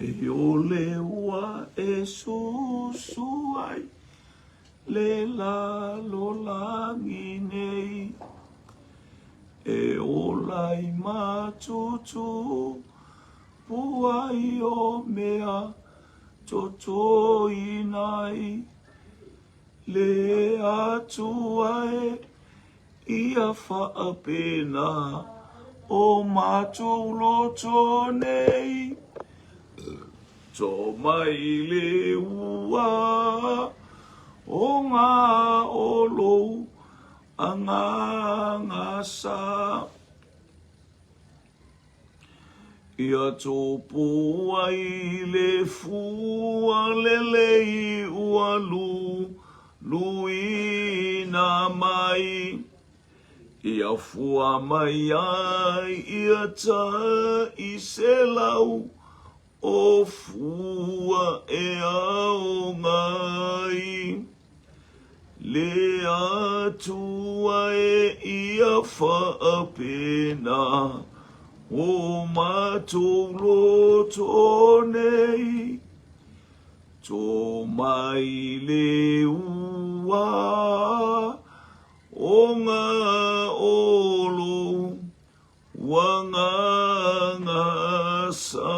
E ole ua e susu ai le lalolagi nei. E ola i matutu pua i o mea totoina ai le Atua e ia faapena o matou loto nei. To mai le ua o ngā o lou agaga sa. Ia tupu ai le fua lelei ua luluina mai. Ia fua mai ai ia tai selau o fua e aoga ai. Le Atua e ia faapena o matou loto nei. To mai le ua o ngā o lou agaga sa.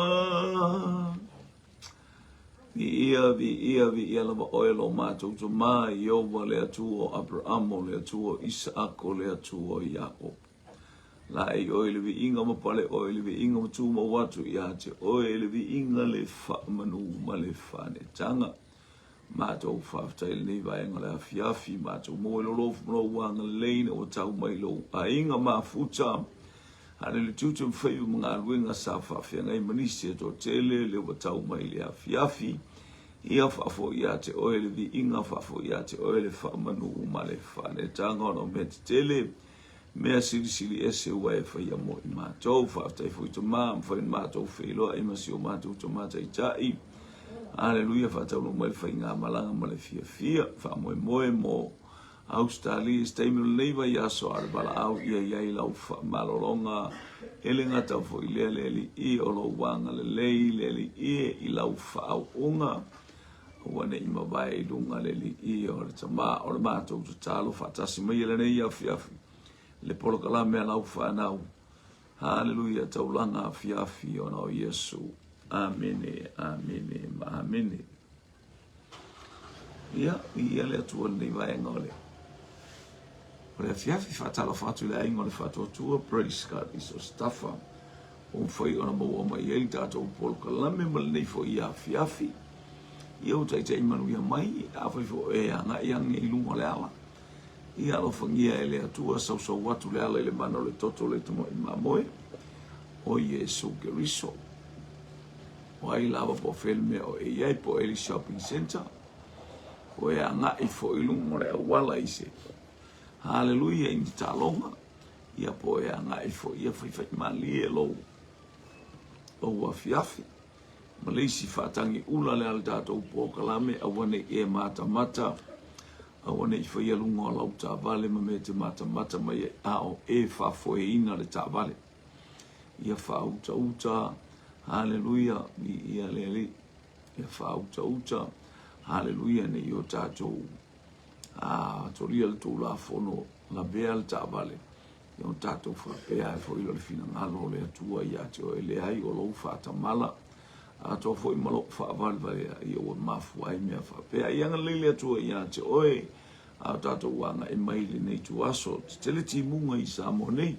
Viia, viia, viia lava oe lo matou Tama, Ieova le Atua o Aperamo, le Atua o Isaako, le Atua o Iakopo. Laei oe i le viiga ma pale oe i le viiga ma tumau atu ia te oe le viiga, le faamanu ma le faanetaga. Matou faafetai i lenei vaega o le afiafi, matou maua i lou alofa ma lou agalelei ina ua tau mai lou aiga mafuta. A le tiute ma faiva ma galuega sa faafeagai ma nisi e toatele lea ua tau mai i le afiafi. Ia faafoi ia te oe le viiga, faafoi ia te oe le faamanu ma le faanetaga ona o mea tetele mea silisili ese ua e faia mo i matou. Faafetai foi Tama, mafai ona matou feiloai ma si o matou Tama Taitai. Aleluia, faataunuu mai le faigamalaga ma le fiafia. Faamoemoe mo Ausetalia i se taimi o lenei vaiaso, a o le valaau ia i ai lau faamalologa. E le gata foi lea le Alii o lou agalelei, le Alii i lau faauuga. Aua ne i mavae i luga le Alii o le Tama o le matou tatalo faatasi mai i lenei afiafi le polokalame a lau fanau. Haleluia, taulaga afiafi ona o Iesu. Amene, amene ma amene. Ia, viia le Atua i lenei vaega o le o le afiafi. Faatalofa atu i le aiga o le Faatuatua, praise God, i so se tafa ua mafai ona maua mai ai le tatou polokalame ma lenei foi afiafi. Ia ua taitai manuia mai, afai foi e agai ane i luga o le ala, ia alofagia e le Atua, sausau atu le ala i le mana o le toto o le tamai mamoe o Iesu Keriso. O ai lava po o fea le mea o e i ai, po o Eli Shopping Centre, po e agai foi i luga o le auala i se haleluia i ni taaloga, ia po e agai foi ia faifaimalie lou lou afiafi. Ma le isi faatagi ula le a le tatou polokalame, aua ne i e matamata, aua ne i faia luga o lau taavale ma mea e te matamata mai ai, a o e faafoeina le taavale. Ia faautauta, haleluia, viia le Alii. Ia faautauta, haleluia, ne i o tatou a tolia le Tulafono, lavea le taavale, ia o tatou faapea ai foi o le finagalo o le Atua ia te oe, leai o lou faatamala, atoa foi ma lou faavalevalea, ia ua mafua ai mea faapea. Ia agalelei le Atua ia te oe, a o tatou agai mai i lenei ituaso, tetele timuga i Samoa nei,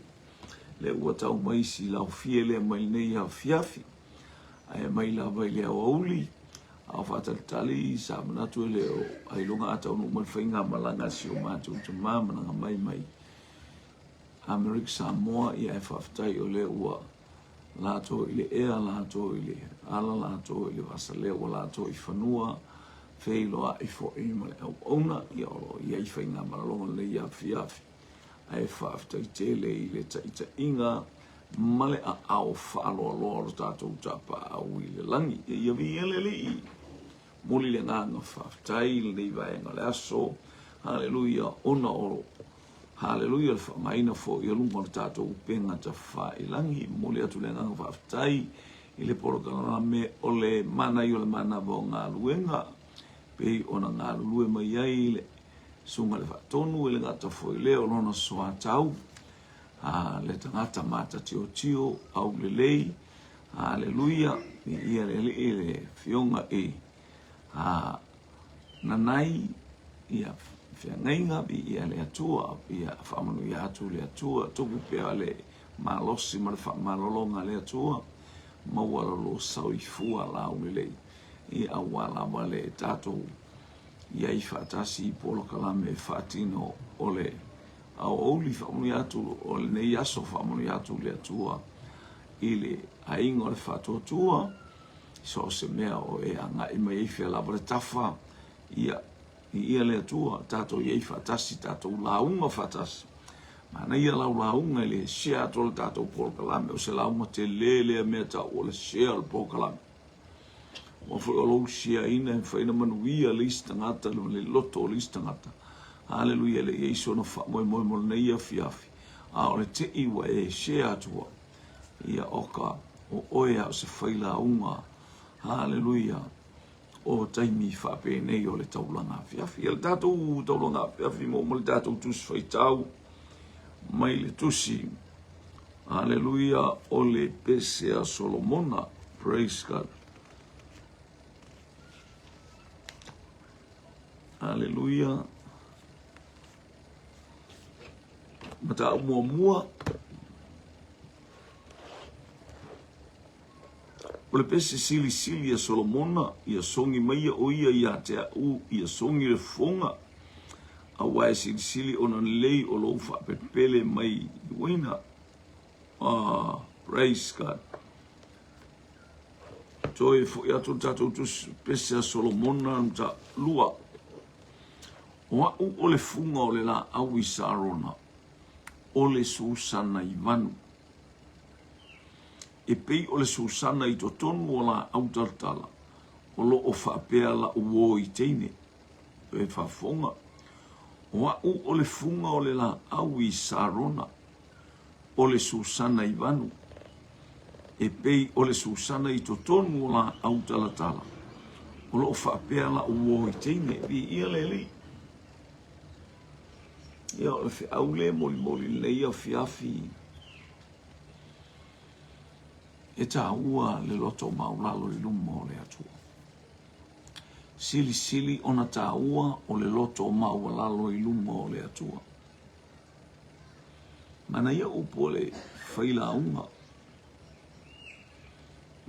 lea ua tau mai si laofie lea mai lenei afiafi, ae mai lava i le aoauli, a o faatalitali sa manatu e le o ailoga a taunuu mai le faigamalaga a si o matou tama malaga mai mai Amerika Samoa, ia ae faafetai o lea ua latou i le ea, latou i le ala, latou i le vasa lea ua latou i fanua, feiloai foi ma le auauna, ia o lo o i ai faigamalaloga lenei afiafi. Ae faafetai tele i le taitaiga ma le aao faaloaloa o le tatou Tapaau i le lagi. Ia ia viia le Alii. Momoli le agaga faafetai i lenei vaega o le aso. Haleluia, ona o Haleluia le faaaogaina foi o luga o le tatou upega tafailagi. Momoli atu le agaga faafetai i le polokalame o le Manaia o le Manava o Galuega, pei ona galulue mai ai le Susuga i le Faatonu, e le gata foi i lea o lona soatau, a le tagata matatiotio, aulelei, haleluia, viia le Alii, le Afioga i a Nanai, ia feagaiga, viia le Atua, ia faamanuia atu le Atua, tupu pea le malosi ma le faamalologa a le Atua, maua lo lua soifua laulelei, ia aua lava le tatou i ai faatasi i polokalame faatino o le aoauli. Faamanuia atu o lenei aso, faamanuia atu le Atua i le aiga o le faatuatua, so o se mea o e agai mai ai fea lava le tafa, ia viia le Atua, tatou i ai faatasi, tatou lauga faatasi. Manaia lau lauga i le share atu o le tatou polokalame, o se lauga tele lea mea tau o le share o le polokalame. Aua foi o lou share-ina e mafai ona manuia le isi tagata ma le loto o le isi tagata. Haleluia, e le i i ai sona faamoemoe mo lenei afiafi, a o le tei ua e share atua, ia o ka o oe a o se failauga. Haleluia, o taimi faapenei o le taulaga afiafi. Ia le tatou taulaga afiafi mo ma le tatou tusi faitau mai le tusi. Haleluia, o le pese a Solomona. Praise God. Haleluia. Mataupu muamua. O le pese silisili a Solomona, ia sogi maia o ia ia te au, ia sogi le fofoga, aua e silisili ona lelei o lou faapelepele mai i uaina. Ah, praise God. Toe foi atu le tatou tusi pese a Solomona ta lua. O au o le fuga o le laau i Sarona, o le susana i vanu. E pei o le susana i totonu o laau talatala, o lo o faapea la'u uo i teine. E faafofoga, o a'u o le fuga o le laau i Sarona, o le susana i vanu. E pei o le susana i totonu o laau talatala, o lo o faapea la'u uo i teine. Viia le Alii. Ia, o le feau lea e molimoli i lenei afiafi, e taua le loto maualalo i luma o le Atua. Silisili ona taua o le loto maualalo i luma o le Atua. Manaia upu o le failauga.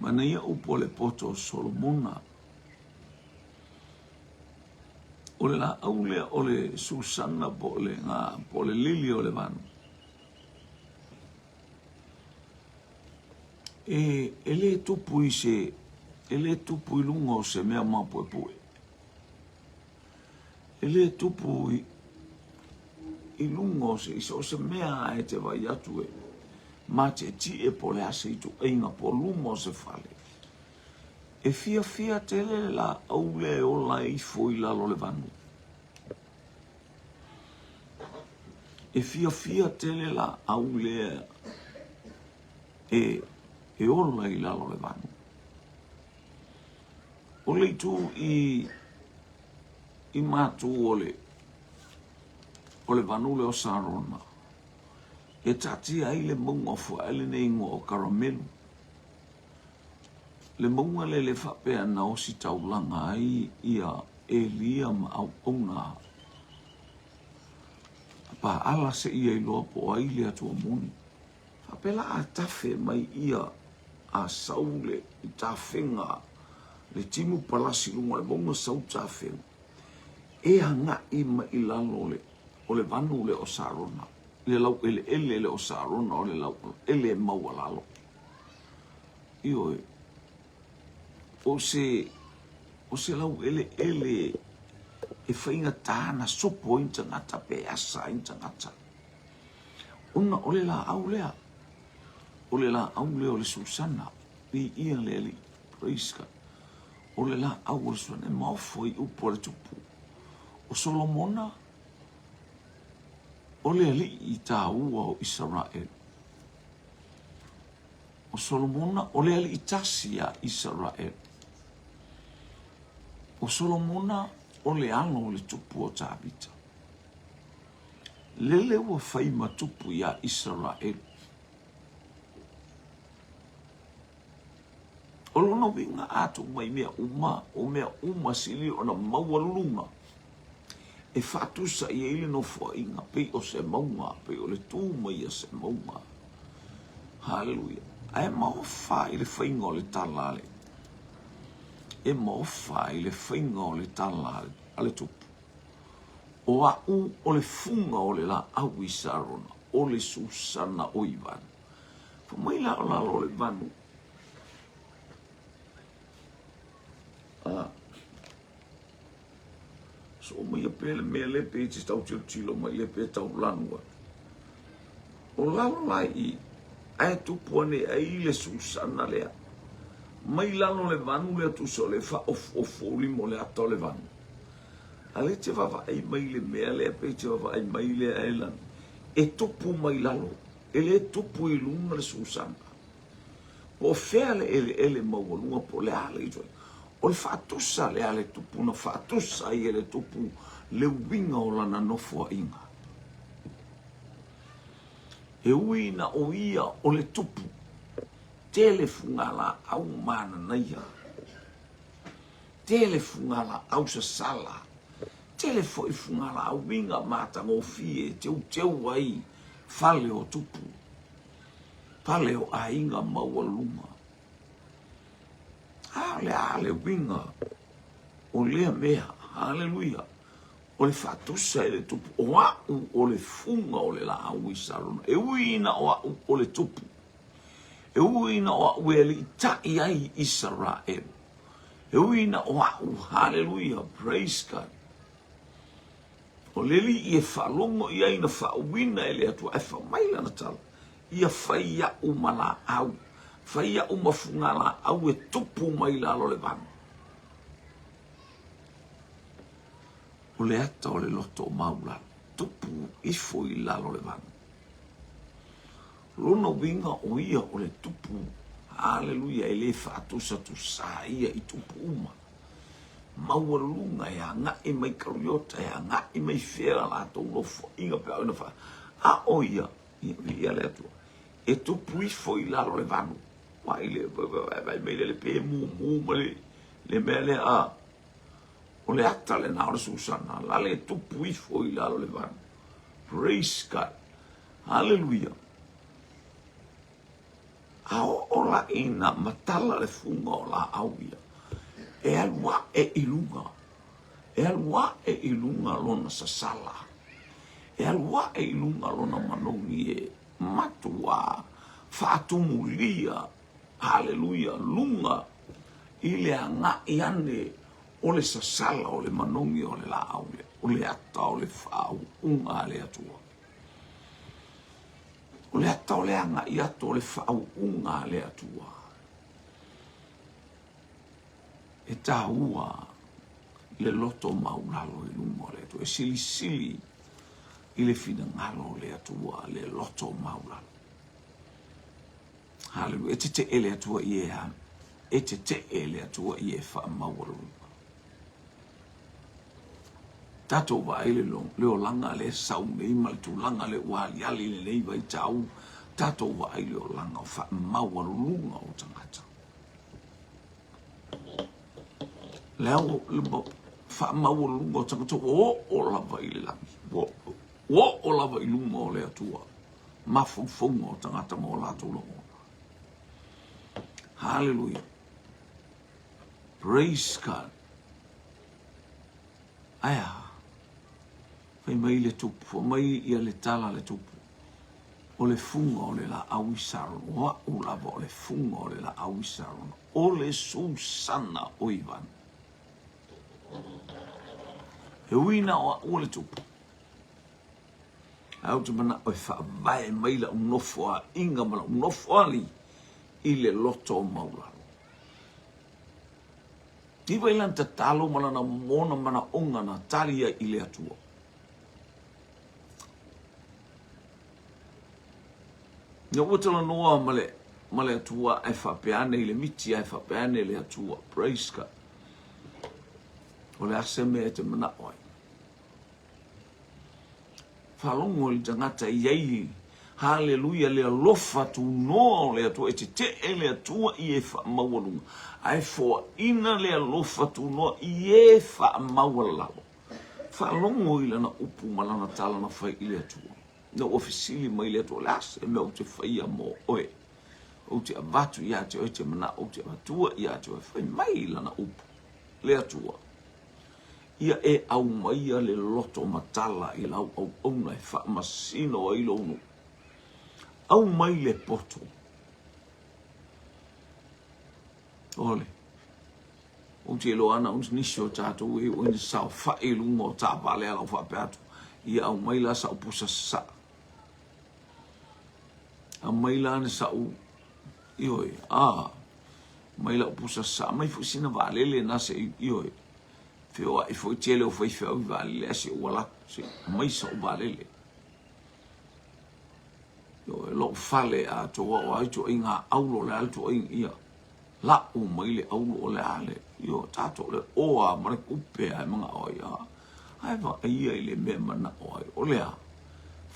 Manaia upu o le poto o Solomona. O le laau lea o le susana po o le ga, po o le lili o le vanu. E, e le tupu i se, e le tupu i luga o se mea mapuepue. E le tupu i, i luga o se, i so o se mea e te vai atu e matietie po o le a se ituaiga po o luma o se fale. E fiafia tele le laau lea e ola ifo i lalo o le vanu. E fiafia tele laau lea e, e ola i lalo o le vanu. O le itu i, i matu o le, o le vanu lea o Sarona, e taatia ai le mauga o Fuaele nei igoa o Karamelu. Le mauga lea le faapea na ositaulaga ai ia Elia ma auauna a Paala seia iloa po o ai le Atua moni. Faapea la a tafe mai ia a sau le tafega le timu palasi i luga o le mauga sau tafega e agai mai i lalo o le, o le vanu lea o Sarona, le laueleele lea o Sarona o le laueleele maualalo. Ioe, o se, o se laueleele e faigata ona sopo ai ni tagata pe asa ai ni tagata. Ona o le laau lea, o le laau lea o le Susana, viia le Alii, praise God. O le laau o le Susana e maofo i upu a le Tupu. O Solomona, o le alii taua o Isaraelu. O Solomona o le alii tasi ia Isaraelu. O Solomona o le alo o le tupu o Tavita. Lele ua fai ma tupu iā Isaraelu. O lona uiga a tuu mai mea uma, o mea uma sili ona maualuluga e faatusa i ai le nofoaiga, pei o se mauga, pei o le tu mai a se mauga. Haleluia. Ae maofa i le faiga o le tala a le e maofa i le faiga o le tala a le tupu. O a'u o le fuga o le laau i Sarona, o le susana o Ivanu. Fai mai la o lalo o le vanu. A so mai a pea le mea le pe te tau tilotilo mai le pe tau lanu atu. O lalo la i ae tupu ane ai le susana lea. Mai lalo le vanu lea tusa o le faaofuofu o lima o le ata o le vanu. A le te vaavaai mai le mea lea pe te vaavaai mai lea e lanu. E tupu mai lalo. E le tupu i luga le susana. Po o fea le eleele maualuga po o le a le ituaiga. O le faatusa lea a le tupu na faatusa ai e le tupu le uiga o lana nofoaiga. E ui ina o ia o le tupu, tele fugalaau mananaia. Tele fugalaau sasala, tele foi fugalaau uiga matagofie e teuteu ai fale o tupu, fale o aiga maualuluga. A o le a le uiga o lea mea? Haleluia! O le faatusa e le tupu, o a'u o le fuga o le laau i Sarona, e ui ina o a'u o le tupu, e ui ina o a'u e aliita'i ai Isaraelu, E ui ina o a'u, haleluia, praise God, o le Alii e faalogo i ai na faauuina e le Atua, ae fai mai lana tala, Ia fai a'u ma laau, fai a'u ma fugalaau e tupu mai lalo o le vanu. O le ata o le loto o maulalo, tupu ifo i lalo o le vanu. Lona uiga o ia o le tupu, haleluia, e le faatusatusa ia i tupu uma. Maualuga e agai mai Kariota, e agai mai fea la latou nofoaiga pe a ina fa, a o ia, ia viia le Atua, e tupu ifo i lalo o le vanu. Vaai le, vaai mai le pe mumu ma le, le mea lea, a, o le ata lena o le susana, la le tupu ifo i lalo o le vanu. Praise God. Haleluia! A oo la ina matala le fuga o laau ia, e alu ae i luga, e alu ae i luga lona sasala, e alu ae i luga lona manogi e matuā faatumulia, haleluia, luga i le agai ane o le sasala o le manogi o le laau lea, o le ata o le faauuga a le Atua. O le ata o le agai atu o le faauuga a le Atua. E taua le loto maulalo i luma o le Atua. E silisili i le finagalo o le Atua le loto maulalo. Haleluia. E tetee le Atua i e a? E tetee le Atua i e faamaualuga. Tatou vaai le, le olaga lea e sau nei ma le tulaga lea ua aliali i lenei vaitau, tatou vaai le olaga o faamaualuluga o tagata. Le au, le faamaualuluga o tagata ua oo lava i le lagi, ua, ua oo lava i luma o le Atua, mafaufauga o tagata ma o latou lagona. Haleluia. Praise God. Ae a? Fai mai le tupu, fai mai ia le tala a le tupu, o le fuga o le laau i Sarona, o a'u lava o le fuga o le laau i Sarona, o le susana o Ivana. E ui na o a'u o le tupu, ae ou te mana'o e faavae mai la'u nofoa'iga ma la'u nofoalii i le loto o maulalo. Iva i lana tatalo ma lana mona manaoga na tali ai i le Atua. Ina ua talanoa ma le ma le Atua ae faapea ane i le miti ae faapea ane le Atua. Praise God. O le a se mea e te manao ai? Faalogo i le tagata e i ai, haleluia, le alofa tunoa o le Atua, e tetee le Atua i e faamaualuga, ae foaina le alofa tunoa i e faamaualalo. Faalogo i lana upu ma lana tala na fai i le Atua. Ina ua fesili mai le Atua, o le a se mea ou te faia mo oe? Ou te avatu ia te oe te manao, ou te avatua ia te oe. Fai mai lana upu, le Atua. Ia e aumaia le loto matala i lau auauna e faamasino ai lou nuu. Aumai le poto. Ole. Ou te iloa ana nisi o tatou e ua ina saofai i luga o taavale ala o faapea atu, ia aumai la sa'u pusa sasaa. Aumai la ni sa'u, ioe, a, aumai la'u pusa sasaa, aumai foi sina vaalele na se i, ioe, feoai foi tele o faifeau i vaalele ae se i ou ala atu, se i aumai sa'u vaalele. Ioe, lo'u fale atoa o a ituaiga auro, o le a le ituaiga, ia. La'u mai le auro o le a le, ioe, tatou le oa ma le kupe ae mana'o ai a. Ae vaaia i le mea mana'o ai, o le a?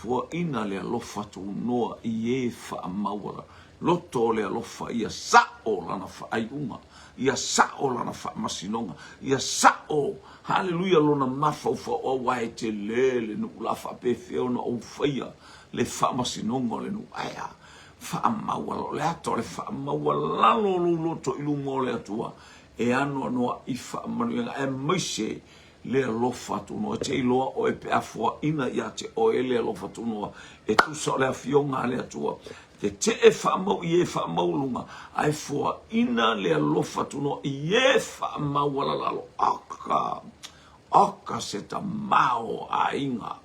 Fuaina le alofa tunoa i e faamauala loto o le alofa ia sa'o lana faaiuga, ia sa'o lana faamasinoga, ia sa'o, haleluia, lona mafaufau, aua e tele le nuu la faapefea ona ou faia le faamasinoga o le nuu. Ae a? Faamaualalo, o le ata o le faamaualalo o lou loto i luma o le Atua e anoanoai faamanuiaga, aemaise le alofa tunoa. E te iloa oe pe a foaina ia te oe le alofa tunoa, e tusa o le afioga a le Atua. Tetee faamau i e faamaualuga, ae foaina le alofa tunoa i e faamaualalalo. Oka, oka se tamao aiga.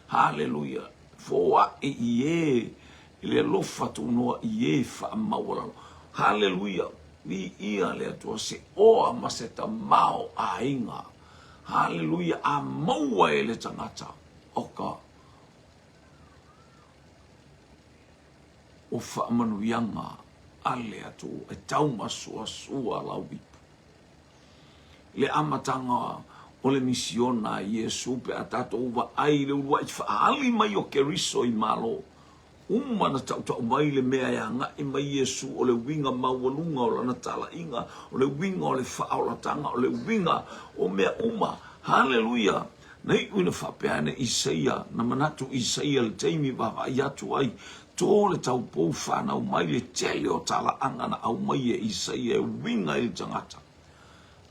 Haleluia! Foai i e le alofa tunoa i e faamaualalo. Haleluia! Viia le Atua, se oa ma se tamao aiga. Haleluia! A maua e le tagata o ka o faamanuiaga a le Atua e taumasoasoa lau ipu. Le amataga o le misiona a Iesu pe a tatou vaai i le uluai faaali mai o Keriso i Malo uma na tautau mai le mea e agai mai Iesu o le uiga maualuga o lana talaiga, o le uiga o le faaolataga, o le uiga o mea uma. Haleluia! Na iu ina faapea ane Isaia, na manatu Isaia i le taimi vaavaai atu ai, to le taupou fanau mai le tele o talaaga na aumai e Isaia e uiga i le tagata.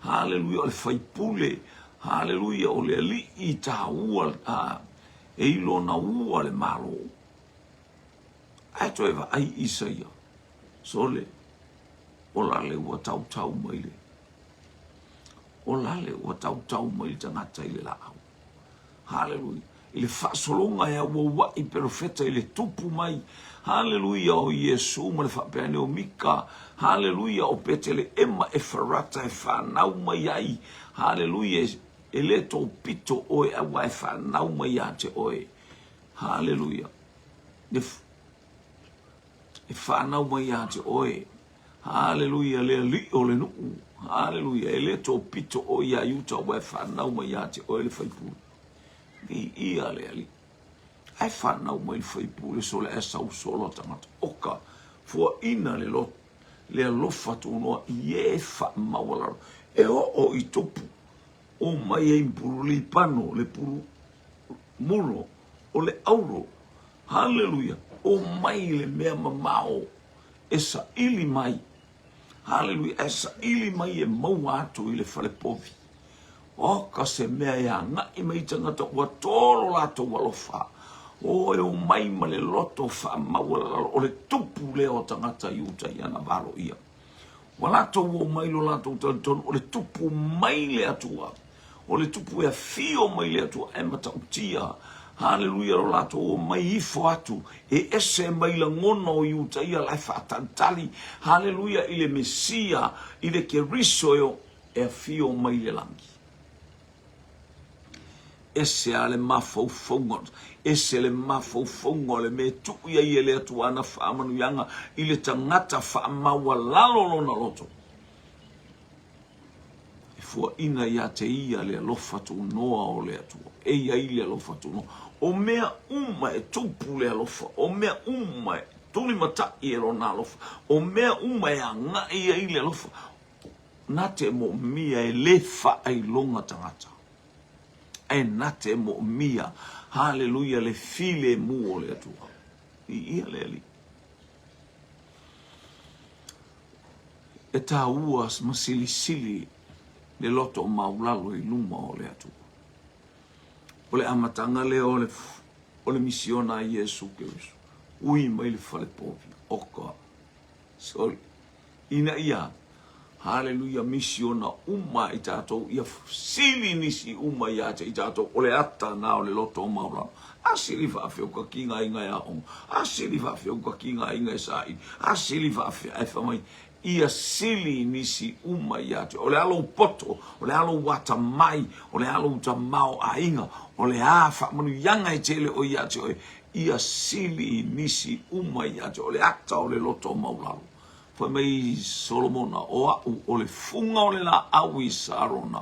Haleluia, o le faipule, haleluia, o le alii taua a, e i lona ua le Malo. Ae toe vaai Isaia, sole, o lale ua tautau mai le, o lale ua tautau mai le tagata i le laau. Haleluia. I le faasologa e auaua'i perofeta i le tupu mai, haleluia, o Iesu ma le faapea ane o Mika, haleluia, o Peteleema Efarata e fanau mai ai, haleluia, e le topito oe aua e fanau mai ia te oe, haleluia, e fanau mai ia te oe, haleluia, le alii o le nuu, haleluia, e le topito oe iā Iuta aua e fanau mai ia te oe le faipule. Viia le Alii. Ae fanau mai le faipule sole ae sau solo tagata oka fuaina le loto le alofa tunoa i e faamaualalo e oo i tupu o mai ai pulu lipano le pulu mulo o le auro haleluia o mai le mea mamao e saili mai haleluia e saili mai e maua atu i le fale povi Oka se mea e agai mai tagata ua tolo latou alofa. O e omai ma le loto faamaualalalo o le tupu lea o tagata i uta i ana valo ia. Ua latou omai lo latou talitonu o le tupu mai le Atua. O le tupu e afio mai le Atua e matautia. Haleluia lo latou omai ifo atu e ese mai lagona o Iuta ia la e faatalitali. Haleluia i le Mesia, i le Keriso e e afio mai le lagi. Ese lava le mafaufauga, ese le mafaufauga o le mea e tuu i ai e le Atua ana faamanuiaga i le tagata faamaualalo lona loto. E fuaina ia te ia le alofa tunoa o le Atua. E i ai le alofa tunoa. O mea uma e tupu le alofa, o mea uma e tulimatai e lona alofa, o mea uma e agai ai le alofa, na te moomia e le faailoga tagata. Ae na te moomia, haleluia, le filemu o le Atua. Viia le Alii. E taua ma silisili le loto maulalo i luma o le Atua. O le amataga lea o le, o le misiona a Iesu Keriso, ui mai le fale povi, oka, sorry, ina ia, haleluia, misiona uma i tatou, ia sili nisi uma ia te i tatou, o le ata na o le loto maulalo. A sili faafeukakiga aiga e aoga, a sili faafeukakiga aiga e saili, a sili faafea, ae fai mai, ia sili nisi uma ia te oe. O le a lou poto, o le a lou atamai, o le a lou tamaoaiga, o le a faamanuiaga e tele o ia te oe, ia sili nisi uma ia te oe. O le ata o le loto maulalo. Fai mai Solomona, o a'u o le fuga o le laau i Sarona,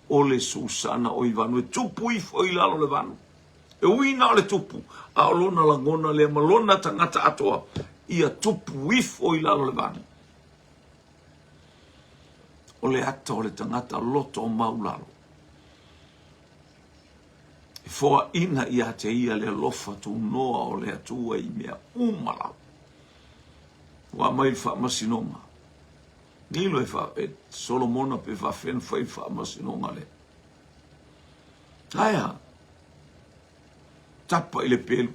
o le susana o i vanu e tupu ifo i lalo o le vanu. E ui na o le tupu, a o lona lagona lea ma lona tagata atoa, ia tupu ifo i lalo o le vanu. O le ata o le tagata loto maulalo. E foaina ia te ia le alofa tunoa o le Atua i mea uma lava. Ua aumai le faamasinoga. Lilo e, fa, e Solomona pe faafefea ona fai le faamasinoga lea. Aea, tapa i le pelu.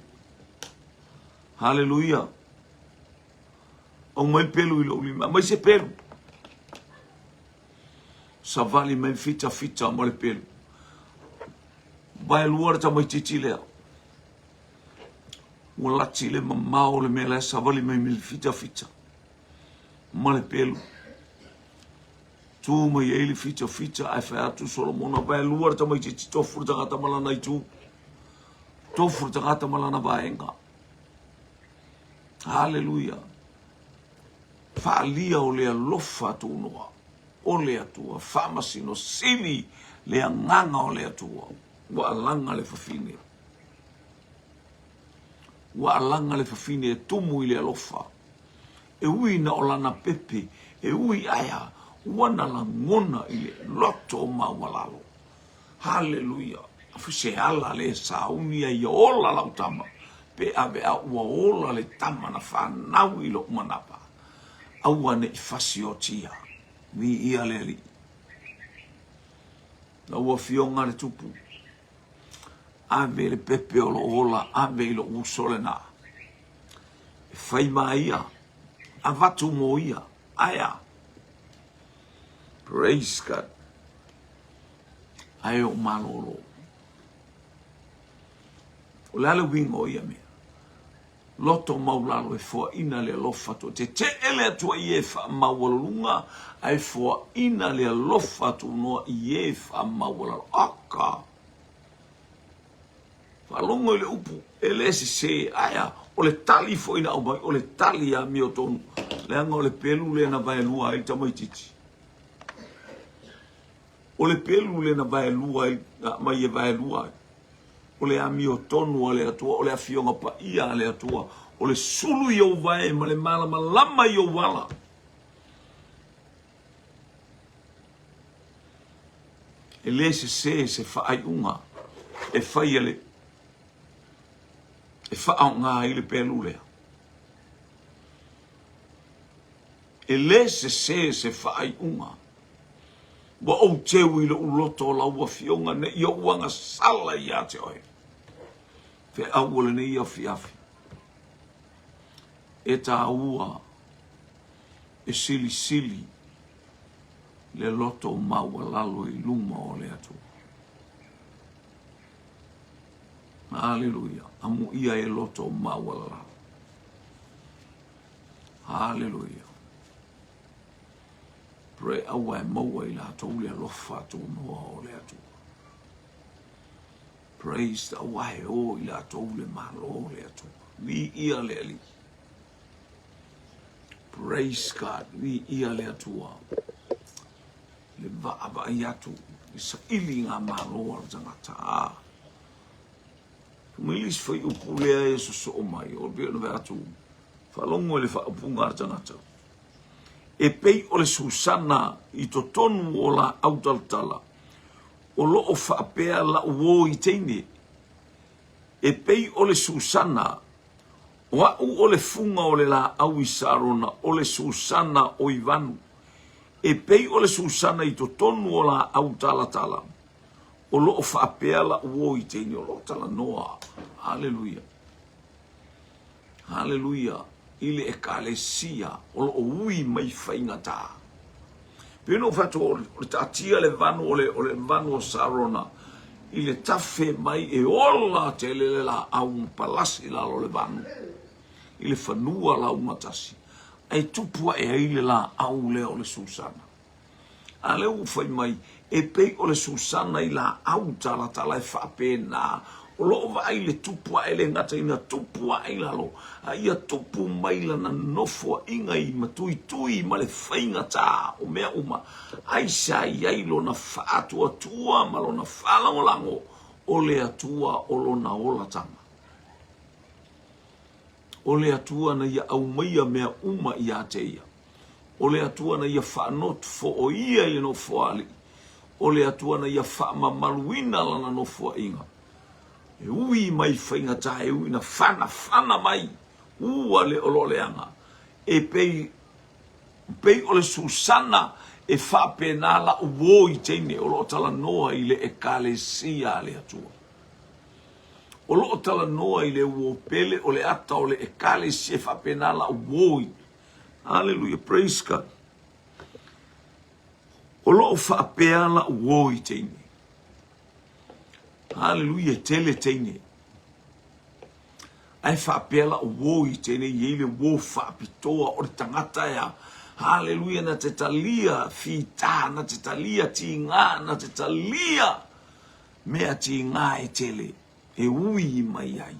Haleluia. Aumai le pelu i lou lima. Aumai se pelu. Savali mai fitafita ma le pelu. Vaelua le tamaitiiti lea. Ua lati le mamao o le mea la e savali mai me le fitafita ma le pelu. Tu mai ai le fitafita ae fai atu Solomona, vaelua le tamaitiiti, tofu le tagata ma lana itu. Tofu le tagata ma lana vaega. Haleluia. Faalia o le alofa tunoa o le Atua, faamasino sili le agaga o le Atua. Ua alaga le fafine. Ua alaga le fafine e tumu i le alofa. E ui na o lana pepe, e ui aea, ua na lagona i le loto maualalo. Haleluia! Se ala le sauni ai ia ola lau tama, pe ave a ua ola le tama na fanau i lou manava. Aua ne i fasiotia. Viia le Alii. Lau Afioga le Tupu, ave le pepe o loo ola, ave i lou uso lena. E fai ma ia, avatu mo ia, aea. Praise God. Ae o malolo. O le a le uiga o ia mea? Loto maulalo e foaina le alofa atu. Tetee le Atua i e faamaualuluga, ae foaina le alofa tunoa i e faamaualalo. Aka! Faalogo i le upu, e le sese, ae a? O le tali foi na aumai, o le tali amiotonu, leaga o le pelu lea na vaelua ai le tamaitiiti. O le pelu lea na vaelua ai, na aumai e vaelua ai. O le amiotonu a le Atua, o le Afioga Paia a le Atua, o le sulu i ou vae ma le malamalama i ou ala. E le sese se faaiuga e fai e le e faaaoga ai le pelu lea. E le sese se faaiuga. Ua ou teu i lou loto o lau afioga ne i ou agasala ia te oe. Feau o lenei afiafi. E tāua e silisili le loto maualalo i luma o le Atua. Haleluia. Amuia e loto maualalo. Haleluia. Pray aua e maua i latou le alofa tunoa o le Atua. Praise the aua e o i latou le Malo o le Atua. Viia le Alii. Praise God. Viia le Atua. Le vaavaai atu, le saili i ngā malo a le tagata. Ah. Mai le isi fuaiupu lea e sosoo mai, o le pei ona vaai atu, faalogo i le faaupuga a le tagata. E pei o le Susana i totonu o laau talatala, o lo o faapea lau uo i teine. E pei o le Susana, o au o le fuga o le laau i Sarona, o le Susana o Ivanu. E pei o le Susana i totonu o laau talatala, o lo o faapea lau uo i teine, o lo o talanoa. Haleluia. Haleluia. I le Ekalesia o lo o ui mai faigata. Pei ona ou fai atu, o le taatia le vanu o le, o le vanu o Sarona i le tafe mai e ola tele le laau ma palasi i lalo o le vanu i le fanua laugatasi, ae tupu ae ai le laau lea o le Susana. A lea ua fai mai, e pei o le Susana i laau talatala e faapena, o lo o vaai le tupu ae le gata ina tupu ae i lalo, a ia tupu mai lana nofoaiga i matuitui ma le faigata o mea uma, ai sa i ai lona faatuatua ma lona faalagolago o le Atua o lona olataga. O le Atua na ia aumaia mea uma ia te ia. O le Atua na ia faanotofooia i le nofoalii. O le Atua na ia faamamaluina lana nofoaiga. E ui mai faigata, e ui na fanafana mai, ua le o lo leaga. E pei, pei o le Susana e faapena la'u uo i teine o lo o talanoa i le Ekalesia a le Atua. O lo o talanoa i le uo pele o le ata o le Ekalesia e faapena la'u uo i Hallelujah, praise God. O lo o faapea la'u uo i teine. Hallelujah, e tele teine. Ae faapea la'u uo i teine, i ai le uo faapitoa o le tagata ea. Hallelujah, na te talia fita, na te talia tigā, na te talia mea tigā e tele e ui mai ai.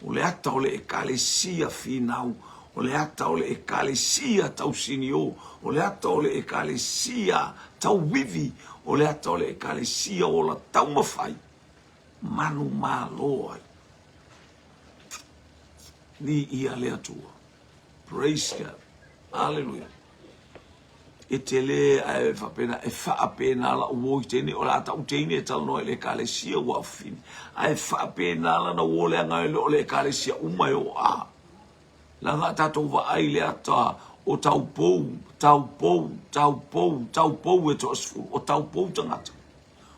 O le ata o le Ekalesia finau, o le ata o le Ekalesia tausinio, o le ata o le Ekalesia tauivi, o le ata o le Ekalesia ola taumafai, manumalo ai. Viia le Atua. Praise God. Hallelujah. E tele ae faapena, e faapena la'u uo i teine, o le a ta'u teine e talanoa i le Ekalesia ua afifine, ae faapena lana uo leaga e le o le Ekalesia uma e o a. Leaga a tatou vaai i le ata o taupou, taupou, taupou, taupou e toasefulu, o taupou tagata.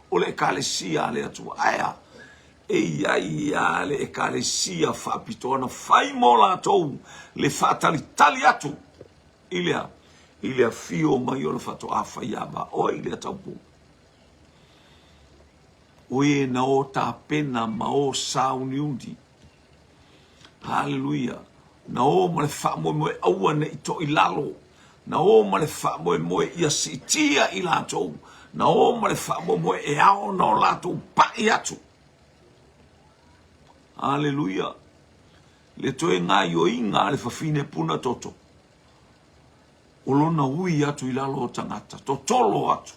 O le Ekalesia a le Atua. Ae a? E i ai a le Ekalesia faapitoa na fai mo latou le faatalitali atu i le a? I le afio mai o le faatoa fai ava oe i le taupou. O e na o tapena ma o sauniuni. Haleluia. Na o ma le faamoemoe aua ne i to i lalo. Na o ma le faamoemoe ia siitia i latou. Na o ma le faamoemoe e ao na o latou pai atu. Haleluia. Le toe gaioiga a le fafine puna toto. O lona ui atu i lalo o tagata, totolo atu.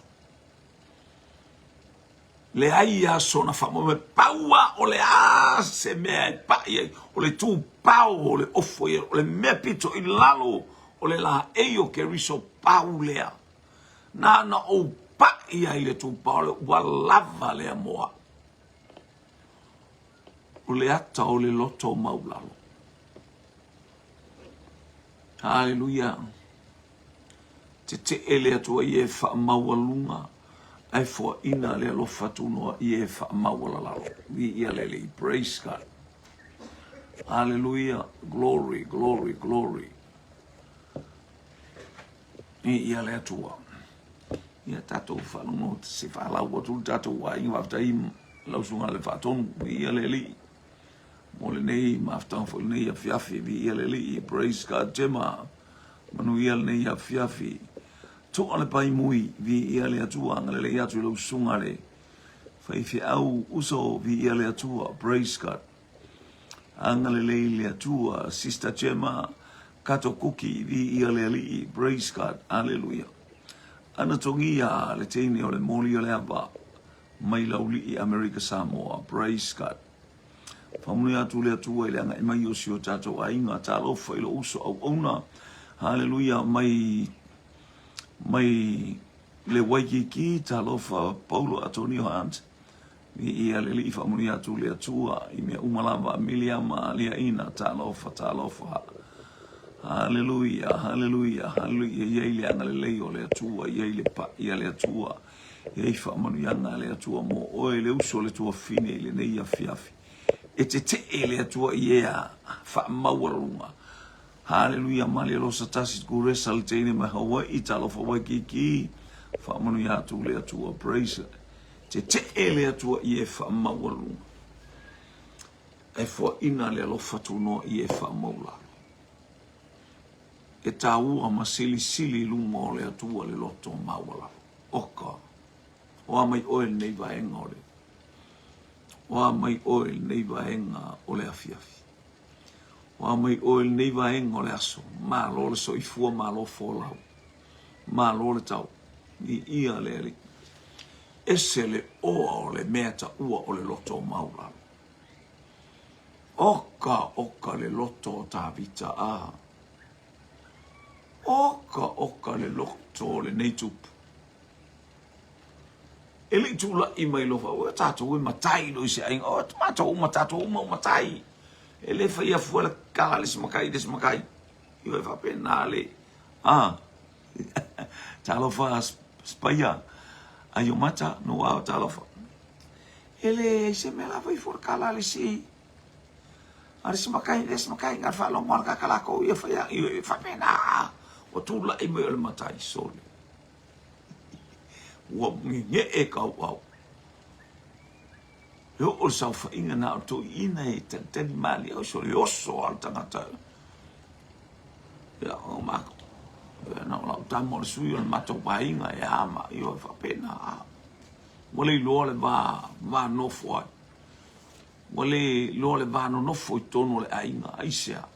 Leai a sona faamoemoe, pau a o le a se mea e pai ai, o le tupao o le ofo ia, o le mea pito i lalo o le laei o Keriso, pau lea. Na ona ou pai ai le tupao lea, ua lava lea mo au. O le ata o le loto maulalo. Haleluia. Tetee le Atua i e faamaualuga, ae foaina le alofa tunoa i e faamaualalalo. Viia le Alii. Praise God. Haleluia. Glory, glory, glory. Viia le Atua. Ia tatou faalogo se faalau atu le tatou aiga faafetai lau susuga le faatonu. Viia le Alii. Mo lenei mafutaga foi lenei afiafi, viia le Alii. Praise God. Gemma. Manuia lenei afiafi. Toa le paimui, viia le Atua, agalelei atu i lau susuga le Faifeau uso viia le Atua. Praise God. Agalelei le Atua. Sister Gemma Kato Kuki viia le Alii. Praise God. Hallelujah. Ana togia le teine o le moli o le ava mai Laulii Amerika Samoa. Praise God. Faamanuia atu le Atua i le agai mai o si o tatou aiga. Talofa i lou uso auauna. Haleluia mai mai le Waikiki. Talofa Paulo Atonio Hunt. Viia le Alii faamanuia atu le Atua i mea uma lava. Miliama Aliaina. Talofa, talofa. Haleluia, haleluia, haleluia. I ai le agalelei o le Atua, i ai le pa'i a le Atua. E i ai faamanuiaga a le Atua mo oe, le uso le tuafine i lenei afiafi. E tetee le Atua i ea faamaualuluga. Haleluia, Malie Losa Tasi Kuresa le teine mai Hawaii, talofa Waikiki, faamanuia atu le Atua, praise. Tetee le Atua i e faamaualuluga. E foaina le alofa tunoa i e faamaulalo. E taua ma silisili i luma o le Atua le loto maualalo. Oka, o a mai oe lenei vaega o le O a mai oe lenei vaega o le afiafi. O a mai oe lenei vaega o le aso. Malo le soifua, malo folau. Malo le tau. Viia le Alii. Ese le oa o le mea taua o le loto maulalo. Oka, oka le loto o Tavita, a. Oka oka le loto o lenei tupu. E le i tula'i mai loa ua tatou e matai loa i se aiga, o matou uma, tatou uma o matai. E le faia fua le kala le isi matai i le isi matai. Ioe faapena le, a. Talofa Spaia, ai o mata, no ao talofa. E le ai se mea la fai fua le kala le isi. A le isi matai, le isi matai, na faalogo lava ka latou ia fai e faapena, ua tulai mai o le matai sole. Ua gege'e kauau. E oo le saofaiga na o le toeaina e talitali malie ai sole oso lava le tagata. Ia, o matou, na o lau tama o le sui o le matou aiga e a ma, ioe, faapena. Ua le iloa le va, va nofo ai. Ua le iloa le va nonofo i totonu o le aiga. Aisea?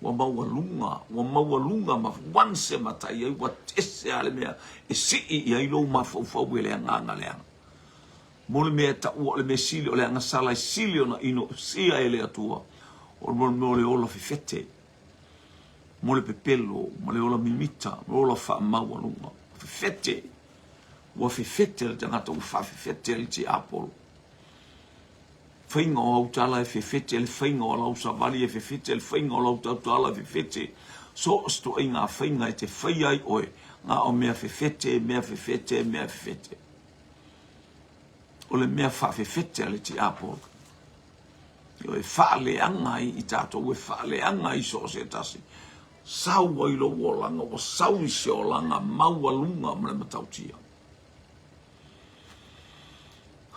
Ua maualuga, ua maualuga ma once e matai ai, ua ese lava le mea e sii i ai lou mafaufau e le agaga leaga. Mo le mea e taua o le mea sili, o le agasala e sili ona inosia e le Atua, o le mea o le ola fefete, mo le pepelo, ma le ola mimita, ma le ola faamaualuga. Fefete, ua fefete le tagata, ua faafefete le tiapolo. Faiga o au tala e fefete, le faiga o lau savali e fefete, le faiga o lau tautala e fefete, so o se toaiga faiga e te faia ai oe, na o mea fefete, mea fefete, mea fefete. O le mea faafefete a le tiapolo. E faaleaga ai i tatou, e faaleaga ai so o se tasi. Sau ai lou olaga, ua sau i se olaga maualuga ma le matautia.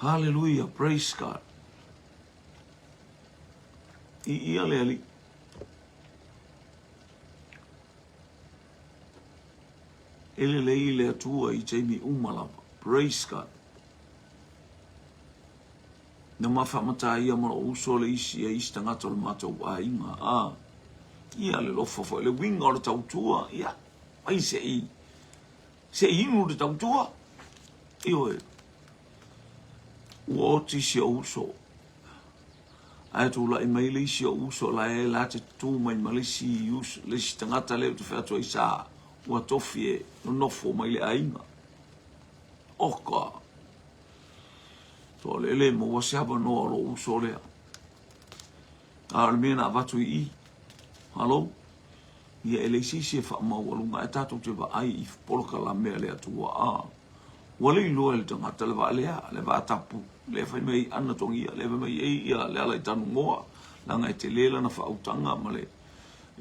Hallelujah, praise God. I ia le Alii. E lelei le Atua i taimi uma lava. Praise God. Na ma faamataa ia ma lou uso le isi e isi tagata o le matou aiga. A, ia le lofa foi, le uiga o le tautua, ia, mai se i Se i inu le tautua. Ioe. Ua oti si ou uso. Ae tulai mai le isi ou uso la e la te tu mai ma le isi uso, le isi tagata lea ou te fai atu ai sa ua tofi e nonofo mai le aiga. Oka. Toa le le maua se avanoa o lou uso lea. A o le mea na avatu i i. Halo? Ia e leai se isi e faamaualuga ae tatou te vaai i polokalame a le Atua. A ua le iloa e le tagata le vaa lea, le vaa tapu, lea fai mai ai Ana Togia, lea fai mai ai ia le ala i Tanumoa, leaga e tele lana faautaga ma le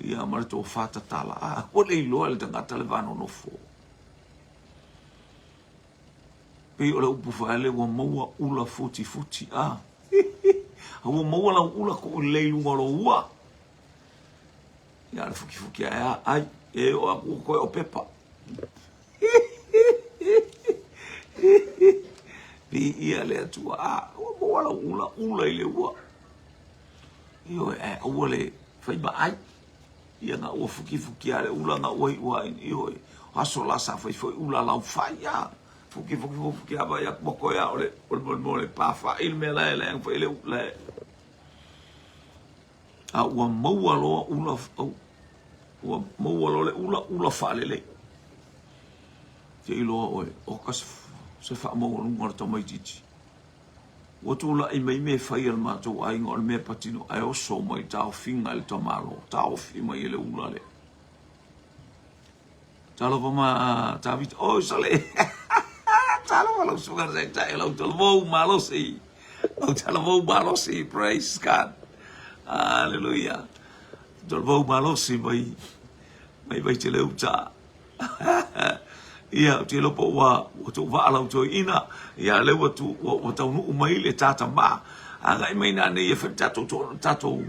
ia ma le tofa tatala. A ua le iloa e le tagata le va nonofo. Pei o le upu faale ua maua ula futifuti. A a ua maua lau ula tuu lelei i luga o lou ua. Ia le fukifuki ae a, ai, e o aku o koe o pepa. Viia le Atua. A, ua maua lau ula, ula i le ua. Ioe, ae aua le fai ma ai. Ia na ua fukifuki a le ula na ua iu ai, ioe. O aso la sa fai foi ula lau fai a. Fuki fuki fuki fuki a vai atu ma koe a o le o le mo le pa fai le mea la e le fai le ula. A ua maua loa ula ua maua loa le ula ula faalelei. Te iloa oe, o ka se faamaualuga o le tamaitiiti. Ua tulai mai mea e fai a le matou aiga o le mea patino ae oso mai taofiga e le tamaloa, taofi mai e le ula lea. Talofa ma Tavita, oi sole! Talofa lau susuga le taitai, lau talavou malosi, lau talavou malosi, praise God, hallelujah. Talavou malosi mai, mai Vaiteleuta. Ia, ou te iloa po ua, ua tou vaa lau toeaina, ia lea ua, tu, ua, ua taunuu mai le tata ma, agai mai nanei e fai le tatou, to, tatou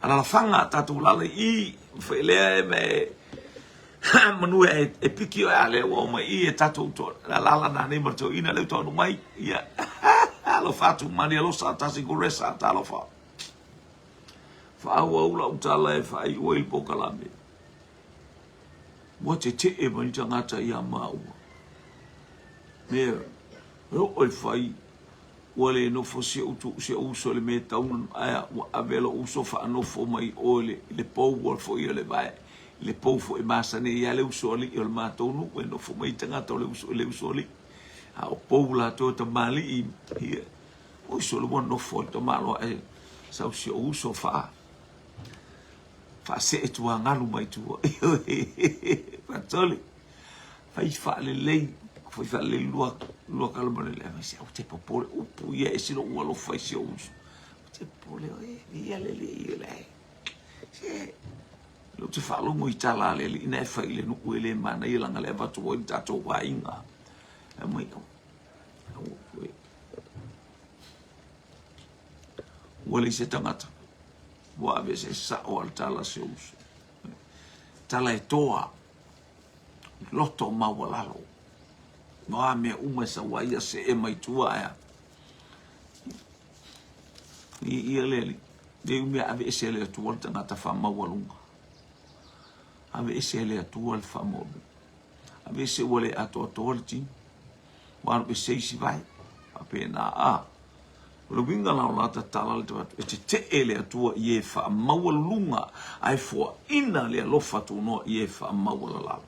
alalafaga, tatou lala i i, fai lea e me, manu e, e piki oe a lea ua omai i e tatou to, alala nanei ma le toeaina lea ua taunuu mai, ia, alofa atu, mani alosa, tasi kuresa, talofa. Faaauau lau tala e faaiu ai le polokalame. Ua tetee mai le tagata ia maua. Mea, e oo i fai, ua le nofo si ou, si ou uso i le mea e tatau ona, ae ua ave lou uso faanofo mai o i le, i le pou ua foi o le vae, i le pou foi e masani ai le uso alii o le matou nuu, e nofo mai tagata o le uso, i le uso alii. A o pou latou e tamalii, ia, oi sole ua nofo i le tamaloa ae sau si ou uso faa, faasee tuagalu mai tua. Faatole, fai faalelei, fai faalelei lua, lua kala ma le mai se au te popole upu ia e silo ua alofa i si ou uso. Te popole oe, ia le le ia le. Se, lou te faalogo i tala a le alii na e fai i le nuu e le manaia laga le avatu ai le tatou aiga. E mai, au, au, ua leai se tagata. Ua aveese sao a le tala si ou uso. Tala e toa, loto maualalo. No a mea uma e sau ai ia see mai tua ae a. I ia le alii. Le umi a aveese e le Atua le tagata faamaualuga. Aveese e le Atua le faamaualuga. Aveese ua le atoatoa le tino. Ua alu ese isi vae. Faapena a. O le uiga la o la ta tala le tavatu, e tetee le Atua i e faamaualuluga, ae foaina le alofa tunoa i e faamaualalalo.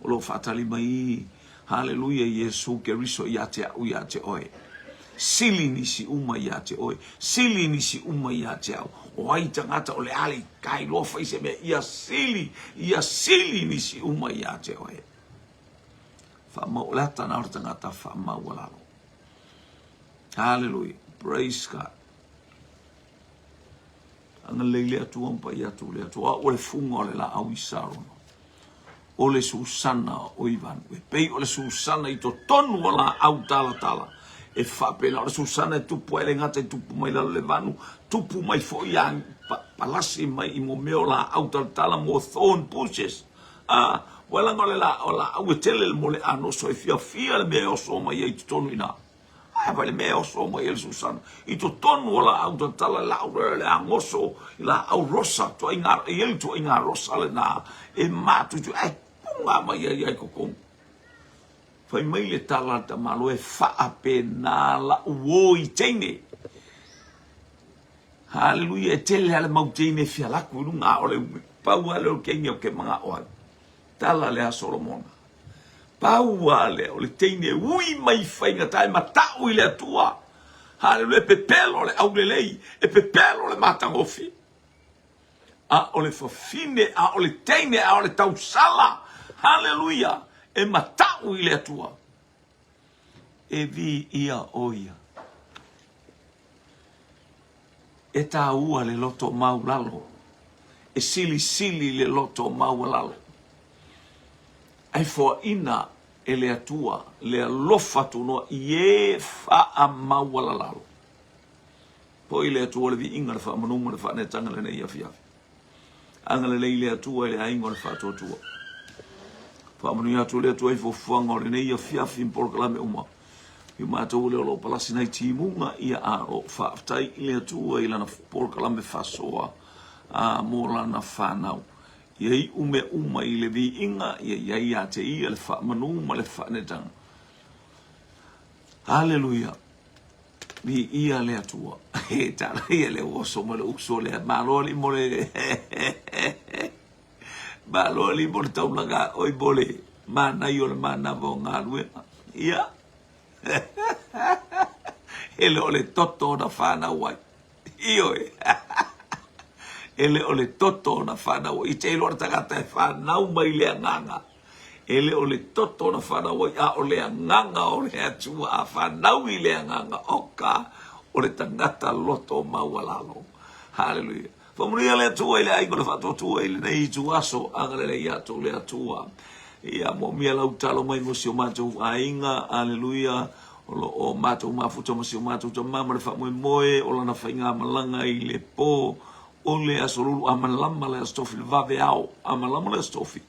O lo o faatali mai, haleluia, Iesu Keriso ia te au ia te oe. Sili nisi uma ia te oe, sili nisi uma ia te au. O ai tagata o le a le kai loa fai se mea, ia sili, ia sili nisi uma ia te oe. Faamau, o le ata na o le tagata faamaualalo. Hallelujah. Praise God. Agalelei le Atua ma pai atu le Atua. O le fuga o le laau i Sarona. O le susana o Ivanu. E pei o le susana i totonu o laau talatala. E faapena o le susana e tupu ai le gata e tupu mai lalo le vanu. Tupu mai foi a palasi mai i mo mea o laau talatala mo thorn bushes. A, ua laga o le la, o laau e tele le mole anoso e fiafia le mea e oso mai ai i totonu i ina. Ae vai le mea e oso mai ai le susana i totonu o laau talatala, laau le agoso, laau rosa, tuaiga, e i ai le tuaiga rosa lena e matutu, ae puga mai ai ai totonu. Fai mai le tala a le tamaloa, e faapena lau uo i teine. Haleluia, e tele lava le mau teine e fia laku i luga, a o le pau lava lea o le teine ou te manao ai. Tala lea a Solomona. Pau lava lea o le teine e ui mai faigata e matau i le Atua. Haleluia, e pepelo le aulelei, e pepelo le matagofie. A o le fafine, a o le teine, a o le tausala, haleluia, e matau i le Atua. E viia ʻo ia. E tāua le loto maulalo, e silisili le loto maualalo. Ae foaina e le Atua le alofa tunoa i e faamaualalalo. Poi le Atua le viiga, le faamanu ma le faaneetaga i lenei afiafi. Agalelei le Atua i le aiga o le faatuatua. Faamanuia atu le Atua i fuafuaga o lenei afiafi ma polokalame uma. I matou lea o lo o palasi nai timuga, ia a o faafetai i le Atua i lana polokalame faasoa a mo lana fanau. Ia iu mea uma i le viiga, ia i ai ia te ia le faamanu ma le faanetaga. Haleluia! Viia le Atua. E tala ia le oso ma le uso lea. Malo alii mo le Malo alii mo le taulaga oi mo le manaia o le manava o galuega. Ia. E le o le toto na fanau ai. Ioe. E le o le toto na fanau ai. I te iloa le tagata e fanau mai le agaga. E le o le toto na fanau ai, a o le agaga o le Atua a fanau i le agaga oka o le tagata loto maualalo. Haleluia. Faamanuia le Atua i le aiga o le faatuatua i lenei ituaso, agalelei ia outou le Atua. Ia moomia lau talo mai mo si o matou aiga, aleluia, o lo o matou mafuta ma si o matou tama ma le faamoemoe o lana faigamalaga i le po o le aso lulu a malama le aso tofi le vave ao a malama le aso tofi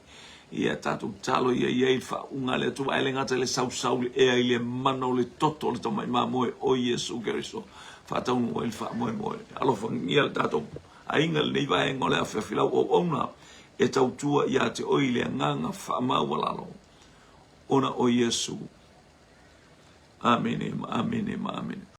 ia tatou talo ia i ai le faauuga a le Atua ae le gata i le sausau le ea i le mana o le toto o le tamai mamoe o Iesu Keriso faataunuu ai le faamoemoe. Alofagia le tatou aiga lenei vaega o le afiafi lau auauna e tautua ia te oe i le agaga faamaualalo ona o Iesu. Amene ma amene ma amene.